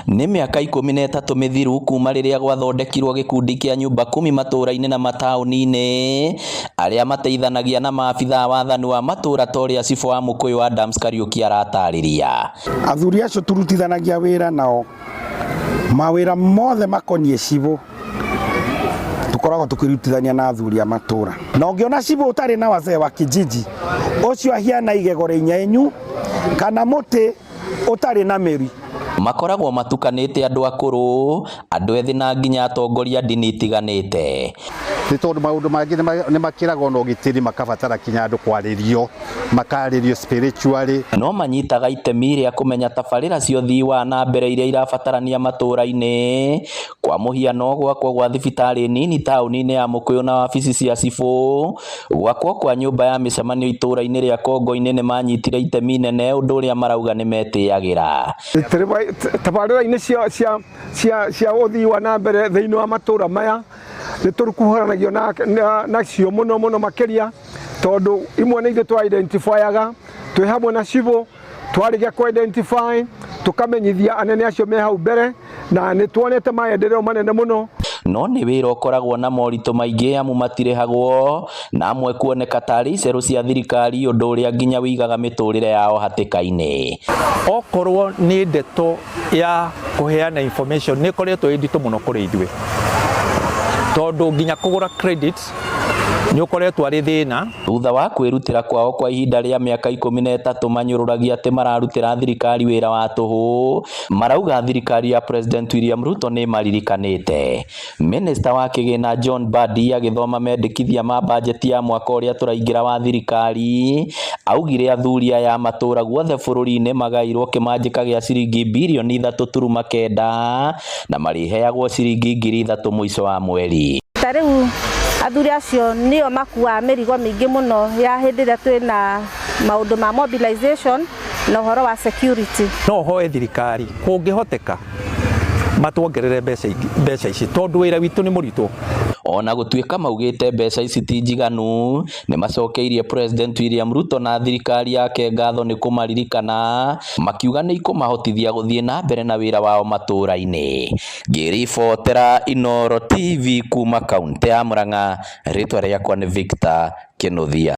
Nĩ mĩaka 13 mĩthiru kuma rĩrĩa gwathondekirwo gĩkundi kĩa nyumba kumi matũra-inĩ na mataũni-inĩ arĩa mateithanagia na maabithaa a wathani wa matũra ta ũrĩa cibũ wa Mũkũyũ Adams Kariuki aratarĩria. Athuri acio turutithanagia wĩra nao mawĩra mothe makoniĩ cibũ tukoragwo tukirutithania na athuri a matura, na ũngĩona cibũ ũtarĩ na wazee wa kijiji, ũcio ahiana igego rĩnyenyu kana mũtĩ ũtarĩ na mĩri. Makoragwo matukanĩte andũ akũrũ, andũ ethĩ na nginya atongoria ndini itiganĩte. Nĩ tondũ maũndũ mangĩ nĩ makĩragwo na ũgitĩri, makabatara kinya andũ kwarĩrio, makarĩrio spiritually. No manyitaga itemi rĩa kũmenya tabarĩra cia ũthii wa na mbere iria irabatarania matũra-inĩ, kwa mũhiano gwakwo gwa thibitarĩ nini taũni-inĩ ya Mũkũyũ na wabici cia cibũ, gwakwo kwa nyũmba ya mĩcemanio itũra-inĩ rĩa Kongo-inĩ nĩ manyitire itemi inene, ũndũ ũrĩa marauga nĩ metĩyagĩra. Tabarĩra-inĩ cia ũthii wa na mbere thĩinĩ wa matũra maya nĩ tũkuhanagio nacio mũno mũno makĩria, tondũ imwe nĩ ithuĩ twa identifyaga twĩ hamwe na cibũ. Twarĩkia ku identify, tũkamenyithia anene acio me hau mbere, na nĩ tuonete maendeleo manene mũno. No nĩ wĩra ũkoragwo na moritũ maingĩ amu matirĩhagwo na amwe kuoneka tarĩ icerũ cia thirikari, ũndũ ũrĩa nginya wĩigaga mĩtũrĩre yao hatĩka-inĩ. Okorwo nĩ ndeto ya kũheana information, nĩ ĩkoretwo ĩ nditũ mũno kũrĩ ithuĩ, tondũ nginya kũgũra credit nĩ ũkoretwo arĩ thĩna. Thutha wa kwĩrutĩra kwao kwa ihinda rĩa mĩaka 13, manyũrũragia atĩ mararutĩra thirikari wĩra wa tũhũ. Marauga thirikari ya President William Ruto nĩ ĩmaririkanĩte. Minista wa kĩgĩna John Mbadi agĩthoma mendekithia ma bajeti ya mwaka ũrĩa tũraingĩra wa thirikari, augire athuri aya a matũra guothe bũrũri-inĩ magaĩirwo kĩmanjĩka gĩa ciringi birioni 3.9 na marĩheagwo ciringi 3,000 mũico wa mweri. Ta rĩu athuri acio nĩo makuaga mĩrigo mĩingĩ mũno ya hĩndĩ ĩrĩa twĩna maũndũ ma mobilization na ũhoro wa security. No hoe thirikari, kũngĩhoteka, matuongerere mbeca mbeca ici, tondũ wĩra witũ nĩ mũritũ. Ona gũtuĩka maugĩte mbeca ici ti njiganu, nĩ macokeirie President William Ruto na thirikari yake ngatho nĩ kũmaririkana, makiuga nĩ ikũmahotithia gũthiĩ na mbere na wĩra wao matũra-inĩ. Ngĩribotera Inooro TV kuma kaunti ya Murang'a, rĩtwa rĩakwa nĩ Victor Kĩnuthia.